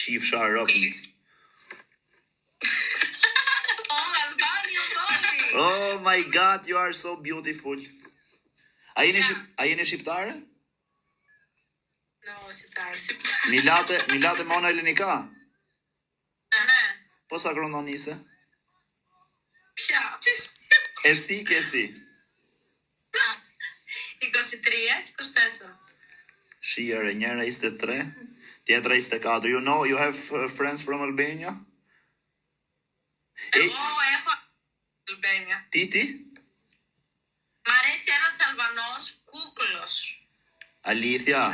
Qifsha rob. Oh, Albani, oh, Oh my god, you are so beautiful. A jeni shqip, a jeni shqiptare? No, shqiptar. Shqiptar. Μιλάτε, μιλάτε μόνο ελληνικά. Ναι. Πόσα χρονών είσαι? Ποια? Εσύ και εσύ. 23 και 24. Shihere, njëra 23, tjetra 24. You know, you have uh, friends from Albania? E, Εγώ έχω Αλμπάνια. τι, τι? Μ' αρέσει ένας Αλβανός κούκλος. Αλήθεια.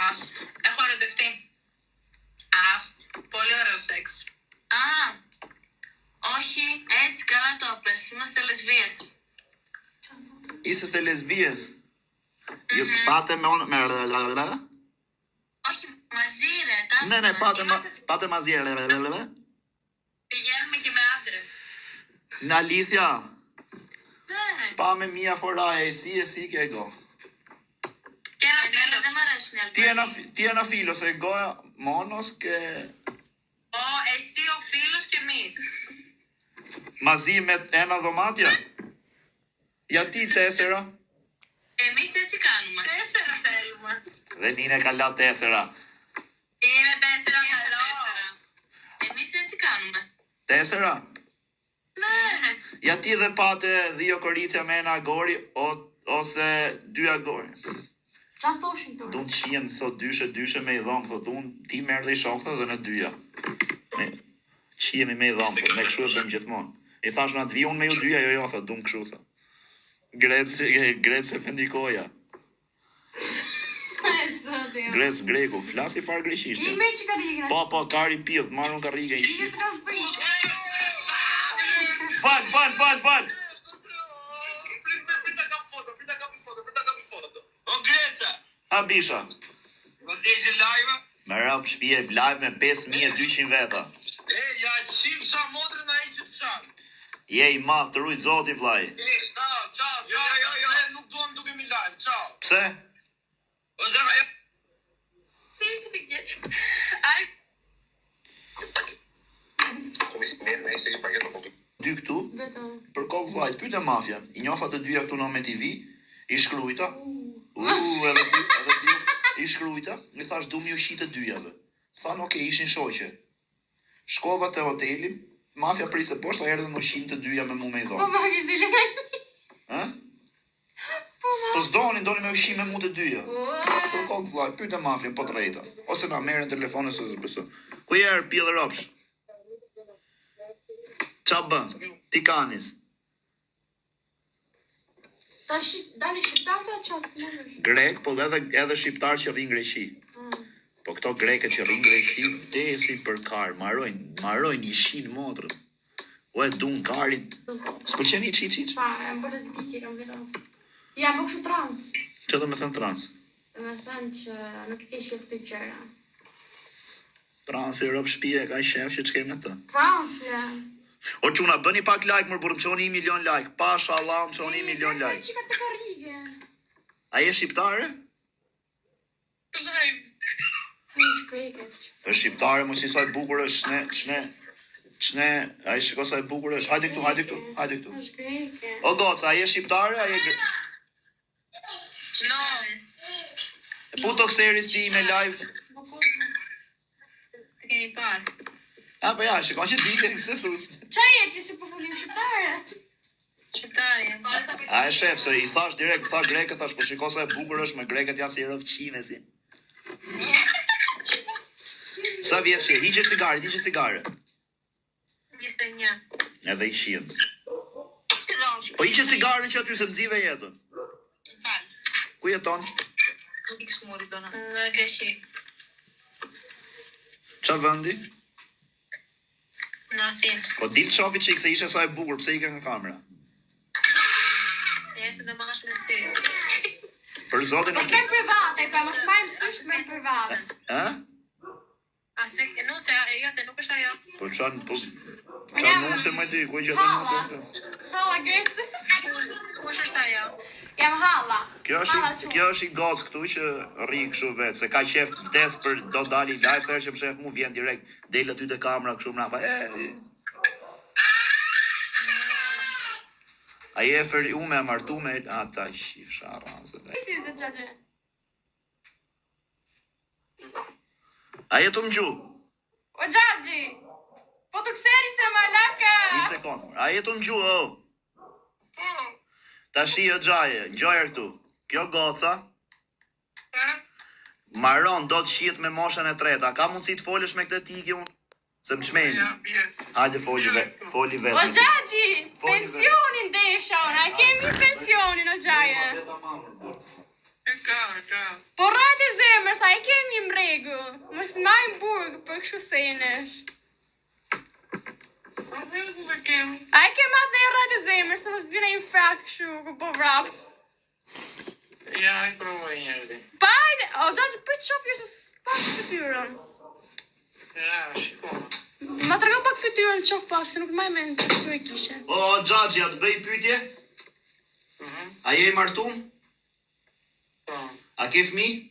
Άστο. Έχω ερωτευτεί. Άστο. Πολύ ωραίο σεξ. Α, όχι, έτσι καλά το πες. Είμαστε λεσβείες. Είσαστε λεσβείες. Πάτε με... όνο- με... Όχι, μαζί ρε, τα Ναι, ναι, έχουμε. πάτε, μα, Είμαστε- πάτε μαζί. Πηγαίνουμε και με άντρες. Είναι αλήθεια. Ναι. Πάμε μία φορά εσύ, εσύ και εγώ. Και ένα Εμένα φίλος. δεν μ' αρέσουν οι Τι ένα, Αλβανοί. φι- τι ένα φίλος, εγώ μόνος και Ο, εσύ ο φίλος και εμείς. μαζί με ένα δωμάτιο. Γιατί τέσσερα. Εμείς έτσι κάνουμε. Τέσσερα θέλουμε. Δεν είναι καλά τέσσερα. Είναι τέσσερα Είναι καλό. τέσσερα. Εμείς έτσι κάνουμε. Τέσσερα. Ναι. Γιατί δεν πάτε δύο κορίτσια με ένα αγόρι ο, ose dy agori. Qa thoshin këto? Dunë të shihen, thot dyshe, dyshe me i dhomë, thot unë, ti merr dhe i shokë dhe në dyja. Me, qihemi me i dhomë, thot, ne kështu e bëjmë gjithmonë. I thash na të vi unë me ju dyja, jo jo, thot, dumë kështu, thot. Grec, Grec e Fendikoja. E, zoti. Grec greku, flasi farë I greqisht. me që karrige. Po, po, kari pidh, marr unë karrige i I shi. ka frikë. Fal, fal, fal, fal. Prit, prit, prit ta kap foto, prit ta kap foto, prit ta kap foto. O Greca, A bisha. mos je që live? Me rap shtëpi live me 5200 veta. E, ja qifsha motrën ai që të shan. Je i madh, të rujt zoti vllai. E, ciao, ciao, ciao. Jo, jo, jo, nuk duam dukemi live. Ciao. Pse? O zemra, jo. Ai, Dy këtu, Vetëm. për kokë vllai, pyete mafia. I njofa të dyja këtu në Ome TV, i shkruajta. U, edhe ti, edhe ti, i shkruajta, i thash du mi u qit të dyjave. Thanë, okay, ishin shoqe. Shkova te hoteli, mafia priste poshtë, erdhën u qin të dyja me mua me i Po dhonë. ma kisi Ë? Po s'donin, donin me u qi me mua të dyja. Për kokë vllai, pyete mafia, po drejta. Ose na merren telefonin se s'besoj. Ku je er pill ropsh? Qa bën? Ti kanis. Tash dali shqiptar ka qa s'më Grek, po edhe edhe shqiptar që rrinë Greqi. Po këto grekët që rrinë Greqi vdesin për kar, marojnë, marojnë i shin motrën. O e dun karin. S'pëlqen i çi çi? Pa, jam bërë lesbike, kam vetëm. Jam bërë kështu trans. Ço do me thënë trans? Do me thënë që nuk e ke qef këtë gjëra. Transi rob shtëpie ka qef që ç'ke me të. Trans, ja. O çuna bëni pak like mër burr, më çoni 1 milion like. Pasha Allah, më çoni 1 milion like. Çka të karrige? A je shqiptare? live. Si është greke. Është shqiptare, mos i sa e bukur është, ç'ne, ç'ne, ç'ne, ai shiko sa e bukur është. Hajde këtu, hajde këtu, hajde këtu. Është greke. O goca, a je shqiptare, a je gre... No. E pu to kseris ti me live. Po po. E kemi parë. A po ja, shikon që dike, pse thus? Qa je ti si po folim shqiptare? Shqiptari. A e shef, se i thash direkt, tha greke, thash, po shiko sa e bukur është, me greket janë si rëpqime si. Sa vjeç je? Hiqe cigare, hiqe cigare. 21. Edhe i shihen. Po hiqe cigaren që aty se nxive jetën. Fal. Ku jeton? Në Greqi. Qa vendi? Në Athinë. Po dil shofi çik se ishe sa e bukur, pse ike nga kamera? Ja se do marrësh me sy. Për zotin E nuk. kem private, pra mos marrim sysh me private. Ë? A se nuse e jote nuk është ajo. Po çan po çan nuse më ti, ku e gjetën Halla. nuse? Halla Grecës. Kush është ajo? Jam halla. Kjo është kjo është i gocë këtu që rri kështu vetë, se ka qef vdes për do dali live, sa herë që më shef mu vjen direkt, del aty te kamera kështu mbrapa. E. A je e feriume e martume, ata qifsha rrazë. Si se xhaxhi? A je tu m'ngju? O xhaxhi. Po të kseri se malaka. Një sekond. A je tu m'ngju, o? Tashi o xhaje, ngjoje këtu. Kjo goca Maron do të shihet me moshën e tretë. A ka mundësi të folësh me këtë tiki unë? Se më çmendi. Hajde foli ve, foli O vetë. xhaxhi, Foli vetë. pensionin desha unë, a kemi pensionin o xhaje? E ka, e ka. Po rrate zemrës, a e kemi në rregull? Mos marrim burg për kështu senesh. Po rregull e kemi. A e kem atë në rrate zemrës, se mos të vjen infarkt kështu ku po vrap. Ja, e provoj njerëzi. Pa hajde, o xhaxhi prit shoh jo se s'pak fytyrën. Ja, shiko. Ma tregon pak fytyrën, të shoh pak, se nuk mbaj mend çfarë fytyrë kishe. O xhaxhi, a të bëj pyetje? Mhm. A je i martum? Po. A ke fëmijë?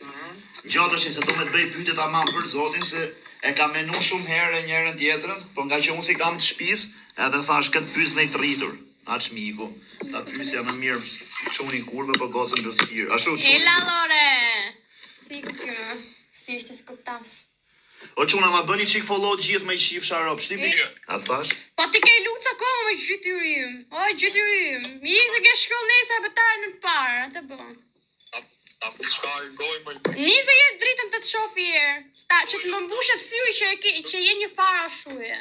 Mhm. Ngjo tash se do me të bëj pyetje tamam për zotin se e kam menu shumë herë njërën tjetrën, po nga që unë si kam të shtëpisë, edhe thash këtë pyes në i të rritur. Aq miku, ta pyesja më mirë çunin kurve po gocën bythqir. Ashtu E çuni. la lore. Si i kuptim? Si ishte s'kuptas. O çuna ma bëni çik follow të gjithë me i qifsha rob, shtypi. A thash? Po ti ke luca akoma me gjytyri im. O gjytyri im. Mi ik se ke shkollë nesër apo në të parë, atë bë. Ta fut shka i gojë më Nise herë dritën të të shoh herë. Ta që të më mbushet syri që e ke që je një farë ashtu je.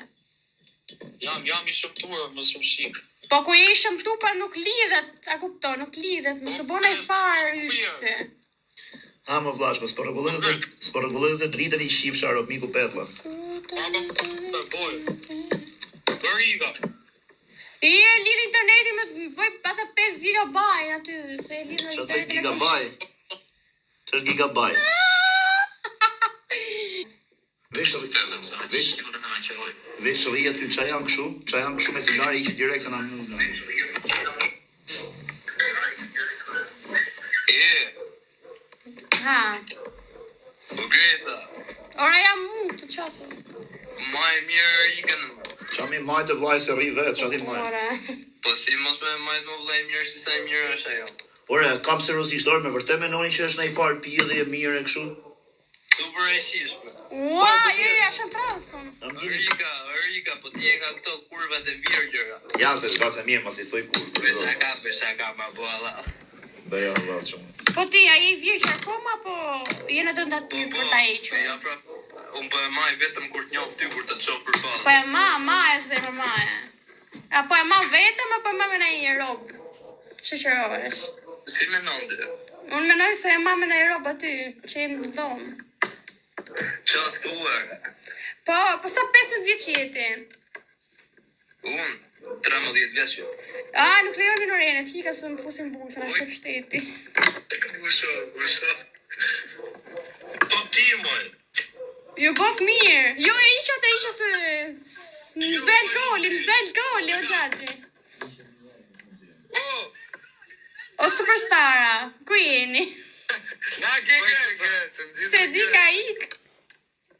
Jam, jam i shëmtuar, mos më shik. Po ku je i shëmtu pa nuk lidhet, a kupton, nuk lidhet, mos u bën ai farë yshse. Ha më vllash, po s'po rregulloj të s'po rregulloj të dritën i qifsha rob miku petlla. Pa, pa, boj. Bëriga. I e lidh interneti me bëj atë 5 GB aty, se e lidh me Çfarë të bëj internetin. e gigabaj? Ç'është gigabaj? Vesh vesh vesh rri aty ça janë kështu? Ça janë kështu me cigare i që direkt se na mund. E, Ha. o Greta, Ora jam mu të qafë. ma e mirë Rigën më. Ça mi majtë vllai se rri vet, ça ti maj. Ora. Po si mos me majt më vllai mirë se sa e mirë është ajo. Ore, kam seriozisht, ore, me vërtet menoni që është në i farë pidhje e mirë e kështu? Super e shishme. Ua, jo, jo, shumë trasëm. Na më dini. Riga, Riga, po ti e ka këto kurvat e virgjëra. Ja, se s'ka se mirë, mos i thoj kur. për Bëj zotin. shaka, bëj shaka, ma bo Allah. Bëj Allah çun. Po ti, a je i virgjër akoma, apo je në tentativë për ta hequr? Ja, pra, unë po e maj vetëm kur të njoh ty, kur të të shoh përballë. Po e ma, ma e zemër, ma e. A po e ma vetëm, apo e ma me ndonjë rob? Shoqërohesh. Si mendon ti? Unë mendoj se e ma me ndonjë rob aty, që jemi në dhomë. Qa thua? Po, po sa 15 vjeç je ti? Unë, 13 vjeç jo. A, nuk lejojmë minorenet, hika se më fusin burg, se na shef shteti. Busho, busho. Po ti moj. Ju bëf mirë. Jo, e isha të isha se... Më zë alkooli, më zë alkooli, o xhaxhi. O, O superstara, ku jeni? na ke Grecë. Se di ka ik.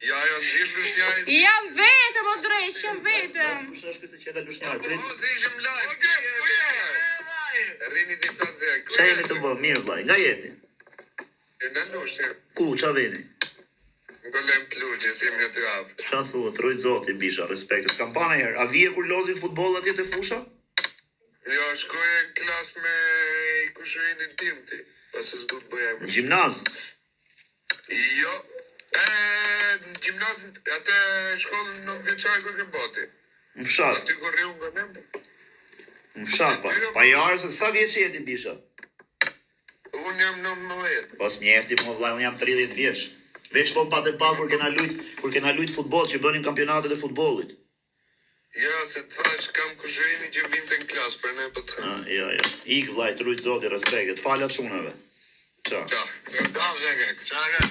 Ja, jo, nxirr Lushnjarin. Jam vetëm, o dreq, jam vetëm. Kush është ky se që ka lushtar? Po, Prit. se ishim live. Po, ku je? Rrini ti flasë. Qa jemi të bë? Mirë vllai, nga jeti. Në Lushnjë. Ku, qa veni? Në golem të Lushnjës, si jemi aty afër. Qa thua, trujt zoti, bisha, respekt. S'kam pa ndonjëherë. A vije kur lozin futboll atje te fusha? Jo, shkoje në klas me i kushërinin tim ti. Pse s'du të bëj Në emrin. gjimnaz. Jo. E, në gjimnaz, atë shkollën në vjeçare ku e ke boti. Në fshat. Aty ku rriu nga ne. Në fshat pa. Pa jarë se sa vjeç je ti bisha? Unë jam 19. Pas mjefti, mo vllai, unë jam 30 vjeç. Veç po pa të pa kur kena lujt, kur kena lujt futboll që bënim kampionatet e futbollit. Jo, se të thash kam kushërinin që vinte në klas, për ne po të them. Ah, jo, jo. Ik vllai, trujt zoti, respekt. Të falat çunave. Qa. Qa. Qa, qa, qa,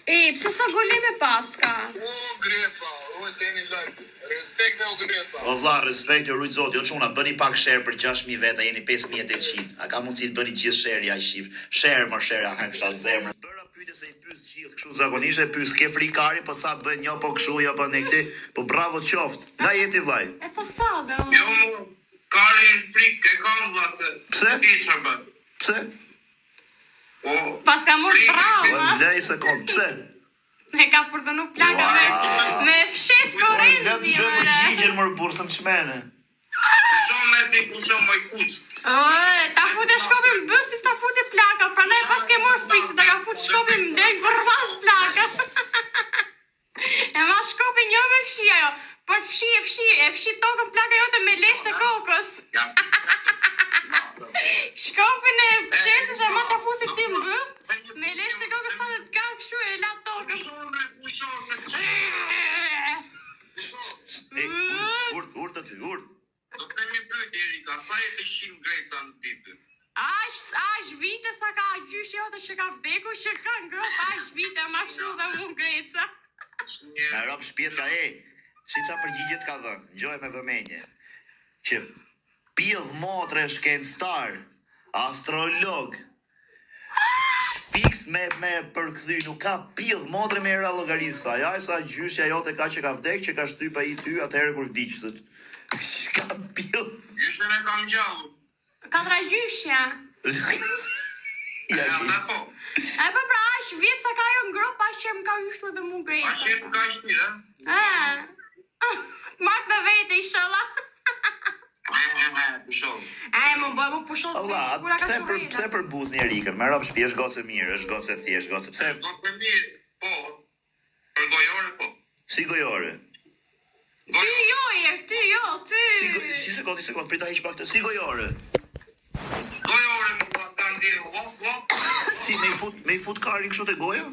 E, Ej, pse sa goleme paska? O Greca, o se jeni live. Respekte o Greca. O vlla, respekt, ju rujt zoti, o çuna, bëni pak share për 6000 veta, jeni 5800. A ka mundësi të bëni gjithë share ja shif. Share më share, a hëngsha zemrën. Bëra pyetje se i pyes gjithë kështu zakonisht e pyes ke frikë kari, po ca bëjnë jo po kështu, jo po ne këti, po bravo të qoftë. Nga jeti vllai. E tha sade, o. Jo, mu, karin frikë e kam vlla se. Pse? Ti çfarë bën? Pse? Po. Paska mor frikë, Po trauma. lej sekond, pse? E ka përdhunu plaka me, me fshes Le të korrenti, gjë ore. përgjigjen mor burr, se më çmene. Pusho me ti, pusho moj kuq. Ë, ta fute shkopin në bës si ta fute plaka, prandaj pas ke marrë frikë se ta ka fut shkopin në degë bërvas plaka. e ma shkopin jo me fshi ajo, por të fshi e fshi, e fshi tokën plaka jote me lesh të kokës. Ja. Shkopin e fshesësh e ma ta fusi ti në byth, me lesh të kokës ta të ka kështu e la tokën. Pusho me, pusho me. Ej, urt, urt aty, urt. Do të themi pyetje Erika, sa e të shim Greca në ditë? Aq, aq vite sa ka gjyshi jote që ka vdekur, që ka ngroh aq vite, ma kështu dhe mu Greca. Na rob shpirt ka e. Si ça përgjigjet ka dhënë, ngjoj me vëmendje. Që pidh motre shkencëtar, astrolog, shpiks me me përkthy, nuk ka pidh motre me era llogarit sa ja sa gjyshja jote ka që ka vdek që ka shtyp ai ty atëherë kur vdiq. Se ka pidh. Gjyshën e kam gjallur. Katra gjyshja. Ja, Ja, ke- po. E po pra aq vjet sa ka ajo ngroh aq që më ka yshtur dhe mu A Greca. që e ka qirë, Ë. Mark me vete inshallah. e? Pusho. E më bëj më pusho O vlla, s'kura ka pse për surrela. pse për buzni Erikën? Me rob shtëpi është gocë e mirë, është gocë e thjeshtë, gocë. Pse Do të mirë, po. Për gojore, po. si gojore? Ty Gojore. jo, je, ty jo, ty. Si go, si sekond, si sekond, prita hiq pak të. Si gojore? Gojore, më vlla, ta nxjerr, hop, hop. Si me i fut me i fut karin kështu te goja?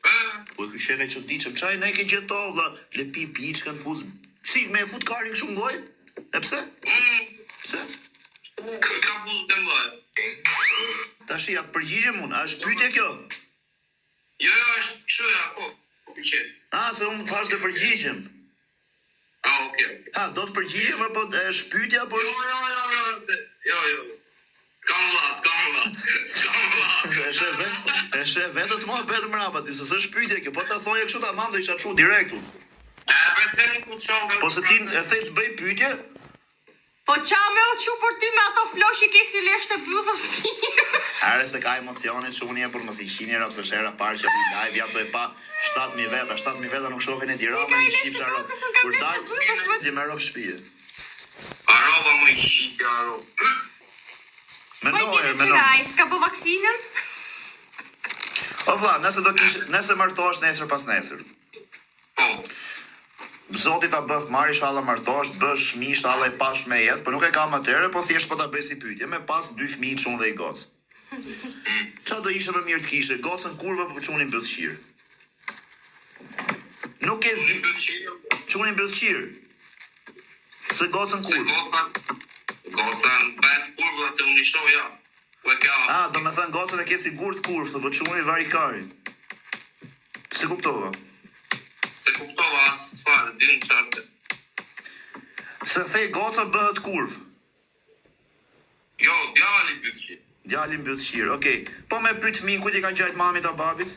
Ë, Po ky qenë i çuditshëm. Çaj ne ke gjeto vlla, lepi piçkën fuz. Si me e fut karin kështu në gojë? E pse? mm, Pse? Ka buzë të mëdha. Tash ja të përgjigjem unë, a është pyetje kjo? Jo, jo, është kështu ja, ko. Pëlqen. A, se unë thash të përgjigjem. Ah, okay. okay. Ha, do të përgjigjem apo është pyetje apo Jo, është jo, jo, jo, se, jo, jo. Kam vlla, kam vlla. Kam vlla. E sheh vet, e sheh vetë të muhabet mbrapa ti, se s'është pyetje kjo, po ta thoje kështu tamam do isha çu direkt unë. E, për pse nuk u çove? Po se ti e the të bëj pyetje, Po qa me u qu për ty me ato floq që ke si lesh të bythës ti. Are se ka emocione çuni e por mos i qini rob se është hera e parë që vi live ja do e pa 7000 veta, 7000 veta nuk shohin e Si ka Ramën i i lesh shqip të rob. kokës, unë kam Kur lesh dal të bythës, më- ti me rob shtëpie. Harova më i shqipja, harova. Po i Mendo keni herë, që mendo. ai s'ka po vaksinën? O vlla, nëse do kish, nëse martohesh nesër pas nesër. Po. Zoti ta bëf marr inshallah martohesh, të bësh fëmijë inshallah i pash me jetë, po nuk e kam atëherë, po thjesht po ta bëj si pyetje, me pas dy fëmijë çun dhe i gocë. Qa do ishe më mirë të kishe, gocën kurva apo çunin bythqir? Nuk e zi, çunin bythqir. Se gocën Se kurvë. goca, goca në bëhet kurva se unë i shoh ja. U e ka. Ah, do me thënë gocën e ke sigurt kurvë, thotë, po çuni vari kari. Se kuptova. Se kuptova as fare, dy në çfarë. Se the goca bëhet kurvë. Jo, djali bythqi. Djali mbyllqir, okej. Po me pyet fëmijën kujt i ka ngjajt mamit a babit?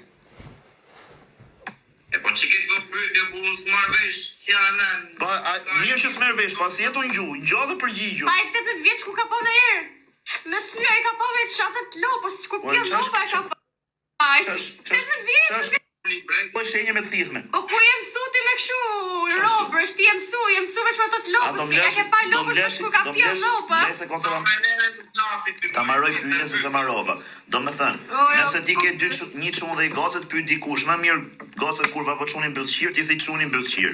E po që ke të bë pyetje ku unë s'marr vesh, që janë në... Po, a, mirë që s'merr vesh, pasi jetu në gjuhë, ngjo dhe përgjigju. Pa e 18 vjeç ku ka pa në herë? Me sy ai ka pa veç atë të lopës, ku Ore, pjell ç'është- lopa e ka pa. Ç'është- ç'është- 18 vjeç. ç'është- Një brek, Po shenjë me të thithme. Po ku je mësu ti me kështu robërsh, ti je mësu, je mësu veç me ato të A lopës, do ti e mblesh, ke pa do lopës mblesh, veç ku ka do pjell mblesh, lopa. mblesh se konse me neve të klasit. ty, Ta marroj pyetjen se se marrova. Do me thënë, O, jo, nëse ti ke po- dy çu- një çun dhe i gocë, të pyet dikush, më mirë gocën kurva apo çunin mbyllqir, ti thi çunin mbyllqir.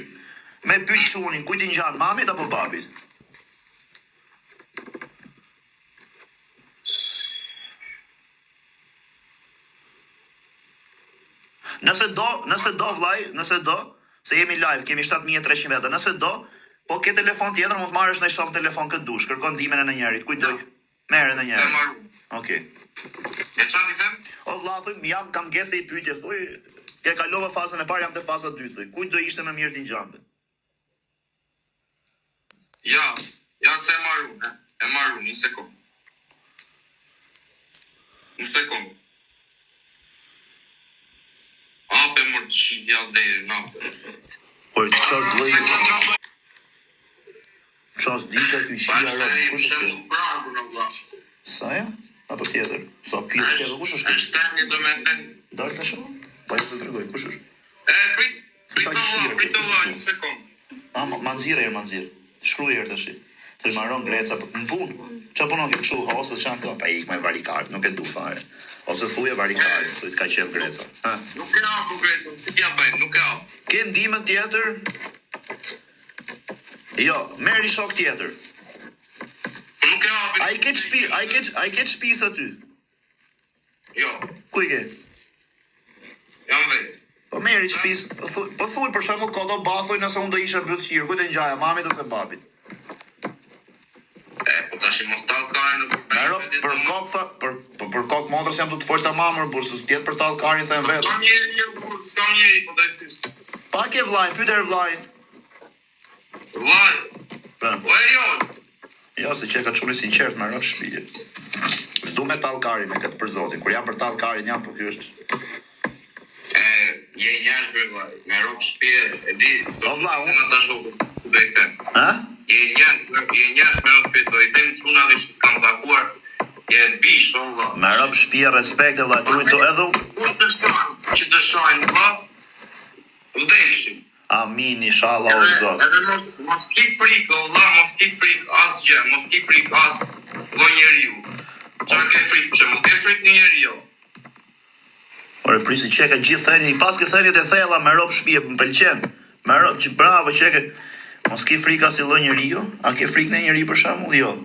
Me pyet çunin, kujt i ngjan, mamit apo babit? Nëse do, nëse do vllai, nëse do, se jemi live, kemi 7300 veta. Nëse do, po ke telefon tjetër, mund të marrësh në shok telefon këtë dush, kërkon ndihmën e ndonjërit, kujt do? Merre Se ndonjërit. marru. Okej. E qa ti them? O vlla, thuj, jam kam gjesë i pyetje, thuj, Ja kalova fazën e parë, jam te faza e dytë, thuj. Kujt do ishte më mirë t'i ngjante? Ja, ja se e marr unë, e marr unë, një sekond. Një sekond. Ape mor të shitja dhe në ape. Por çfarë duhej? Çfarë s'dita ky qia rob, kush është kjo? Sa ja? Apo tjetër? Sa pirë tjetër, kush është ky? Është një do me thënë. Dal tash? Po ju të tregoj, kush është? E, prit, prit Ta të vlla, qirë, prit të kush vlla, është një ky? sekond. A, ma, ma nxirr herë, ma nxirr. Shkruaj herë tash. Thoj maron Greca për në punë. Çfarë punon kjo kështu ose çan këto? Pa ik me varikart, nuk e du fare. Ose thuje varikart, thuj të ka qef Greca. Ha. Nuk e hapu Grecën, si t'ja bëjmë, nuk e hapu. Ke ndihmën tjetër? Jo, merri shok tjetër. Nuk e hapi. A i ke shtëpi, a i ke a i ke shtëpisë aty? Jo, Ku i ke? jam vetë. Po merri shtëpisë, po thuj, po thuj për shembull kodo ba thuj nëse unë do isha bythqir, kujt e ngjaja, mamit ose babit? E, po tash i mos tall karin në Me rob, për kokë tha, për për, për kokë motrës jam tu të fol tamam mor burr, se s'tjet për tall karin them vetë. S'kam njeri, jo, burr, s'kam njeri, po do e pyes. Pa ke vllajin, pyet herë vllajin. Vllai, Po. o e jo. Jo, se që e ka çuni sinqert me rob shtëpi. S'du me tall karin me këtë për zotin. Kur jam për tall karin jam, po ky është. E, je njash bre vllai, me rob shtëpie, e di. Do O, vlla, unë- ata shokët, do i them. Ha? Je njash, je njash me rob shtëpie, do i them çunave që të kam takuar. Je bish, o vlla. Me rob shtëpi respekt e vlla, truajt zo edhe unë. Kush të shajnë, që të shajnë vlla, vdekshin. Amin inshallah o zot. Edhe mos mos ki frikë, o vlla, mos ki frikë asgjë, mos ki frikë as lloj njeriu. Çfarë ke frikë? Për shembull, ke frikë një njeriu. Ore prisi që ka gjithë thënie, i pas ke thëniet e thella me rob shtëpi, më pëlqen. Me rob që bravo që ke. Mos ki frikë as i lloj njeriu? A ke frikë në njeri për shembull? Jo.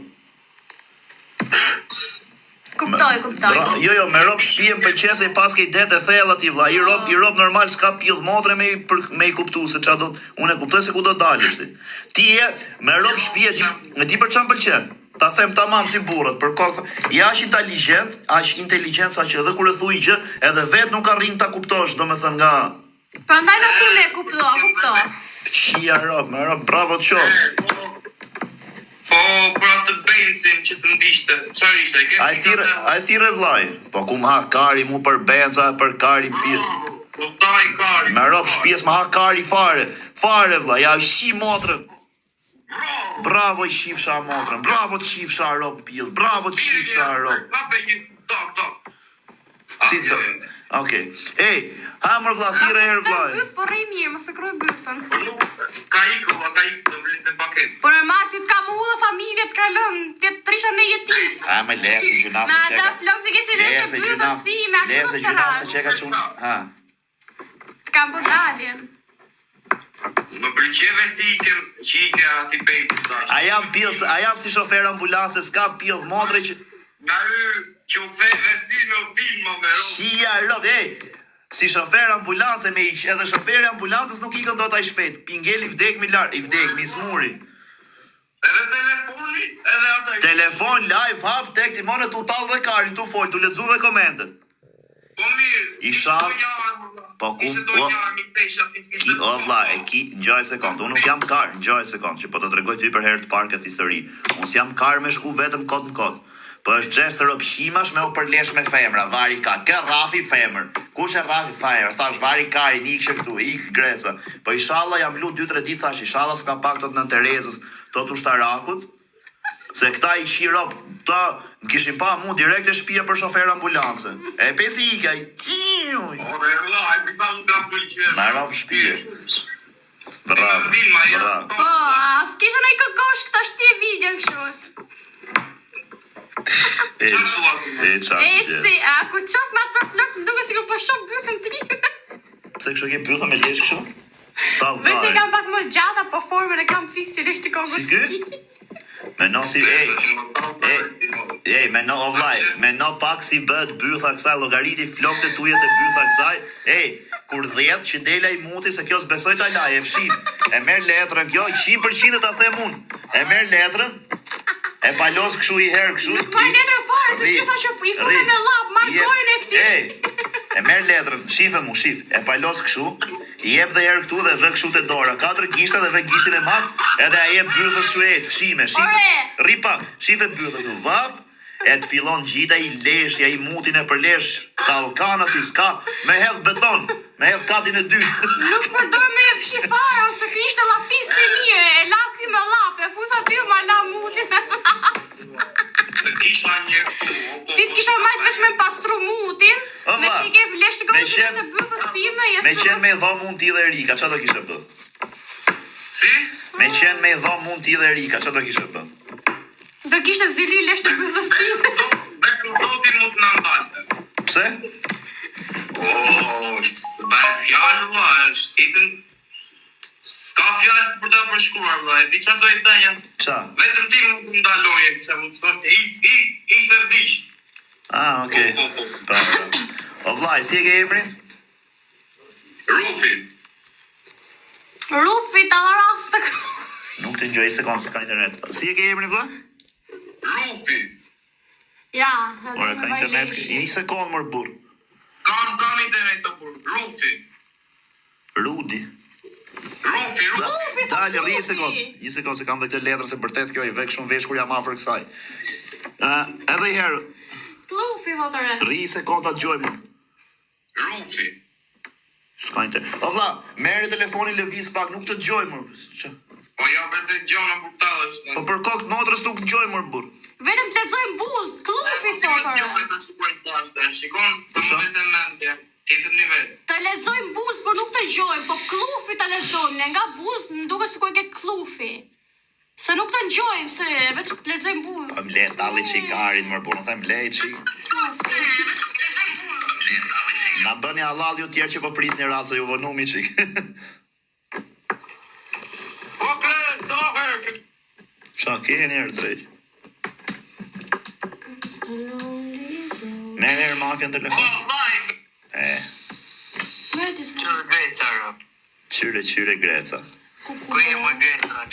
Kuptoj, kuptoj. Bra, jo, jo, me rob shtëpi më pëlqen se i pas ke idetë e thella ti vlla. I rob, i rob normal s'ka pjell motre me i për, me i kuptu se ç'a do. Unë e kuptoj se ku do dalësh ti. Ti je me rob shtëpi, e di, e di për ç'a më pëlqen. Ta them tamam si burrat, për kokë. Je aq inteligjent, aq inteligjent sa që edhe kur e thuj gjë, edhe vet nuk arrin ta kuptosh, domethënë nga Prandaj na thu ne kupto, kupto. Qia rob, me rob, bravo të qoftë. Po, për atë Benzin që të ndiqte, çfarë ishte? E Ke Ai thirre, ai thirre vllai. Po ku më ha kari mu për benza, për kari pi. Po staj kari. Me rob shtëpisë më ha kari fare. Fare vlla, ja shi motrën. Bravo. Bravo i shifsha motrën. Bravo të shifsha rob pill. Bravo të shifsha rob. Kape një tok tok. Si do? Okej. Ej, ha mor vlla, thirre herë vllai. Byth, po rri mirë, mos e kruaj bythën. Ka ikur, vlla, ka ikur, do vlinte paket. Po normal ti të ka mullë familje të ka lënë, ti të trisha në jetis. Ha më le se gjynaf Me se ata çeka. flok se ke si Le leshë se bythës gjynaf. time, Le kështu se të gjynaf se rash. çeka çun. Ha. Të kam bërë daljen. Më pëlqeve si ike, që ike ati Benzin tash. A jam pill, a jam si shofer ambulance, s'ka pill motre që Na y që u ktheve si në film o me rob. Shia rob, ej. Si shofer ambulance me iq, edhe shoferi i ambulancës nuk ikën dot aq shpejt. Pingeli vdek mi lar, i vdek mi smuri. Edhe telefoni, edhe ata. Telefon live hap tek timone tu tall dhe karin tu fol, tu lexu dhe komentet. Po mirë, I si sha- do një armë, vlla. Po Si ku- se do o- një armë i pesha, si Ki, o vlla, e ki, ngjaj sekond, unë nuk jam kar, ngjaj sekond, që po të tregoj ty për herë të parë këtë histori. Unë s'jam kar me shku vetëm kot në kot. Po është gjest ropshimash me u përlesh me femra, vari ka, kë rrafi femër. Kush e rrafi femër? Thash vari karin, ikshë këtu, ik Greca. Po inshallah jam lu 2-3 ditë thash, inshallah s'ka pak tot në Terezës, tot ushtarakut. Se këta i shi rob, këta më kishin pa mu direkt e shtëpia për shofer ambulance. E pesi ik ai. Kiu. Ore, vlla, e disa më ka pëlqyer. Na rob shtëpie. Bravo. Si në film, ajo. Bravo. Po, a s'kishe ndonjë kërkosh këta shti videon kështu. E, Çfarë thua ti? e çfarë? E si, a ku qof me atë flok, më duket sikur po shoh bythën time. Pse kështu ke bythën me lesh kështu? Tall Veç e kar. kam pak më gjata, po formën e kam fiks si lesh të kokës. Si ky? Meno si ej, ej, ej, meno o vllai, meno pak si bëhet bytha kësaj, llogariti flokët e tuja të bytha kësaj. Ej, kur 10 që del ai muti se kjo s'besoj ta laj, e fshin. E merr letrën kjo 100% ta them unë. E merr letrën, e palos kështu i herë kështu. Nuk marr letrën fare, se Rri, ti tha që i rri, futem me llap, marr je- gojën e këtij. Ej, E merr letrën, shife mu, shif, e palos kështu, i jep dhe herë këtu dhe vë kështu te dora, katër gishta dhe vë gishtin e madh, edhe a jep bythës kështu e të fshime, shife. Ore! Rri pak, shife bythën këtu, vap, e të fillon gjithë ai leshi, ai mutin e përlesh, kallkan aty, s'ka, me hedh beton, me hedh katin e dytë. Nuk përdor me e fshi fare, ose ky ishte llapist i mirë, e la ky me llap, e fus aty ma la mutin me llap. Të kisha një këtu, o, po, Ti të kisha majt veç me më pastru mutin, O, me vlla, që i ke lesh të me gomës qen- të bythës time, je Me qenë me i dho mund ti dhe Erika, qa do kishe bë? Si? Me qenë me i dho mund ti dhe Erika, qa do kishe bë? Do kishte zili lesh të bythës time. Vetëm Zoti mund të na ndalte. Pse? O, s'bëhet fjalë vlla, është itën S'ka fjalë për ta përshkruar vlla, e di çfarë do i bëja. Qa? Vetëm ti mund të ndaloje, për shembull, të thosh ik, ik, ik se vdiq. Ah, okej. Po, po, po. Pa, pa. O vllai, si e ke emrin? Rufi. Rufi tallarastë këtu. Nuk të ngjoj sekond, s'ka internet. Si e ke emrin vlla? Rufi. Ja, edhe Ore, me ka vaj internet. leshi. Një sekond mor burr. Kam kam internet të burr. Rufi. Rudi. Rufi, Rufi. Rufi, Dale, thot rri një Rufi. sekond. Një sekond se kam dhe këtë letrën se vërtet kjo i vek shumë vesh kur jam afër kësaj. Ë, edhe një herë, Klufi, thot ore. rri një sekond ta dëgjojmë. Rufi. S'ka internet. O vlla, merre telefonin lëviz pak, nuk të dëgjoj mor. Ç? Po ja bëj se gjon në burtallë është. Po për kokë të motrës nuk dëgjoj mor burr. Vetëm të lexojmë buzë, klufi thot ore. Shikon sa Kusha? më vetëm mendje, tjetër nivel. Të lexojmë buzë, por nuk të gjojmë, po klufi të lexojmë. Ne nga buzë më duket sikur e ke klufi. Se nuk të ngjojmë, se veç të lexojmë buzë. Po më le talli çikarin mor burr, unë them le çik. Na bëni halal ju tjerë që po prisni radhë se ju vonumi çik. Po kre, sa herë. Qa keni erë drejt? Merë erë mafia në Po telefon. vllai, E, Merë ti çfarë greca. qyre qyre greca. Ku je më greca?